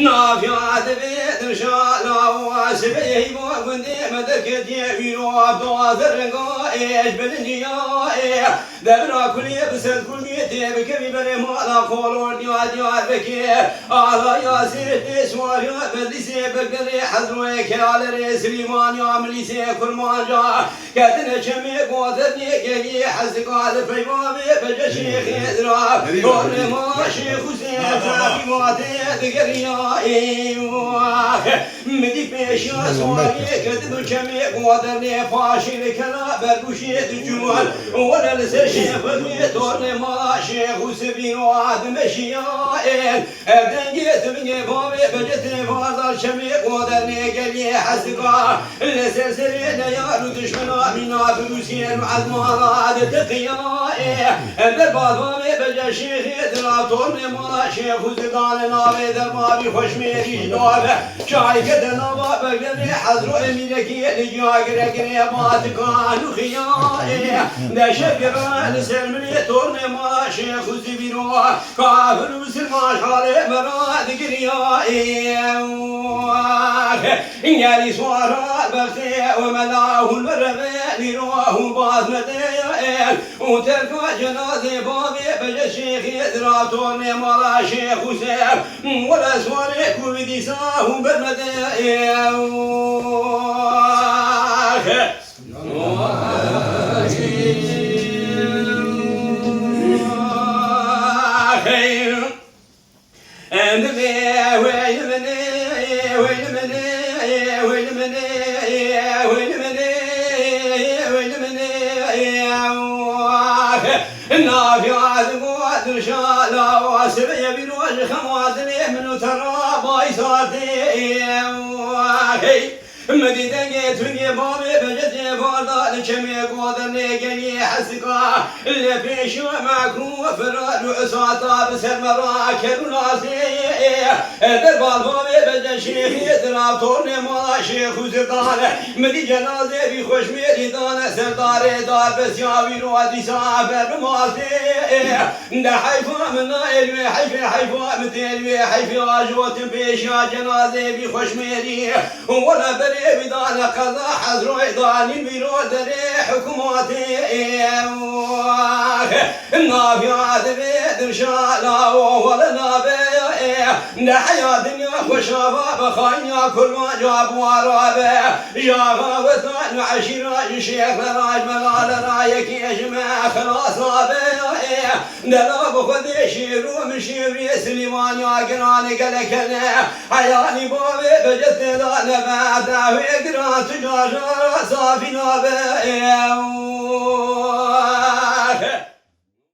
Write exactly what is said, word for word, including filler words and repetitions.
Navya divê dirşa lawa sibê heyva gundê me derketiye wîro abdo zerrenga êj bilinciya ê. Devra kulê bi ser kulmiyê tê bikevî berê mala kolor diya diyar bekê. Ala ya sê tê suwariya bedlîsê bergerê hezroyê keyalerê Silîvaniya milîsê Kurmanca. Ketine çemê Godernê geliyê hezika li peyvavê Bece Şêxê Zira. Tornê ma Şêx Husên Zafî matê digeriya ê. Min dî pêşiya swariyê ketibû çemê Godernê paşî li kela bergûşê diçûn. Were li ser şêxê tornê ma Şêx Husê bîro dimeşiya ê. Ev dengê tivingê bavê Bece tê vardar çemê Godernê geliyê hezika. Li ser serê neyar û dişmena mîna bi Rûsiyê û ezmana ditiqiya ê. Em ber bavê Bece Şêxê dira tornê mala Şêx û zidane navê dermavî xweşmêrî ji nave. Çayke de nava bergerê hezro emîrekî li ciya giregirê batikan û xiya ê. Deşe giran li ser milê tornê mala Şêx û zibîro. Kafir û silman halê me ra digiriya ê. Gelî swara bextê û mela hûn mereve nîro hûn baz me de ê. Û terka cenazê bavê Bece Şêxê dira tornê mala Şêx Husên. Were swarê ku dîsa hûn ber me de ê. Navya digo dilşala wa sibê bîro ji xema dilê min û te ra bay satê. Hey. Min dî dengê tungê bavê Bece tê varda li çemê Godernê geliyê hesika. Li pêşiya me ku firar û isata bi ser me ra ker û nasê. Derban bavê Bece Şêxê dira tornê mala Şêx û Zirdan. Min dî cenazê vî xweşmêrî dane serdarê darbesiya wî ro dîsa ber bi masê. De heyfa min nayê wê heyfê heyfa min tê wê heyfê ajotin pêşiya cenazê vî xweşmêrî. Wele berê wî dane qeza hezroyê danîn vîro derê hikûmatê. Naviya divê dirşala o wele nabe. Ne heya dinya xweşava be xayniya kurmanca buwara be. Jaga wetan û eşîra ji şêx le raj melale ra yekê ji me xelasa be. Dela bi Xwedê şêr û min şêrê Silîvaniya giranê gelek hene. Heyanî bavê Bece tê da nebe dawê giran tu caja safî nabe.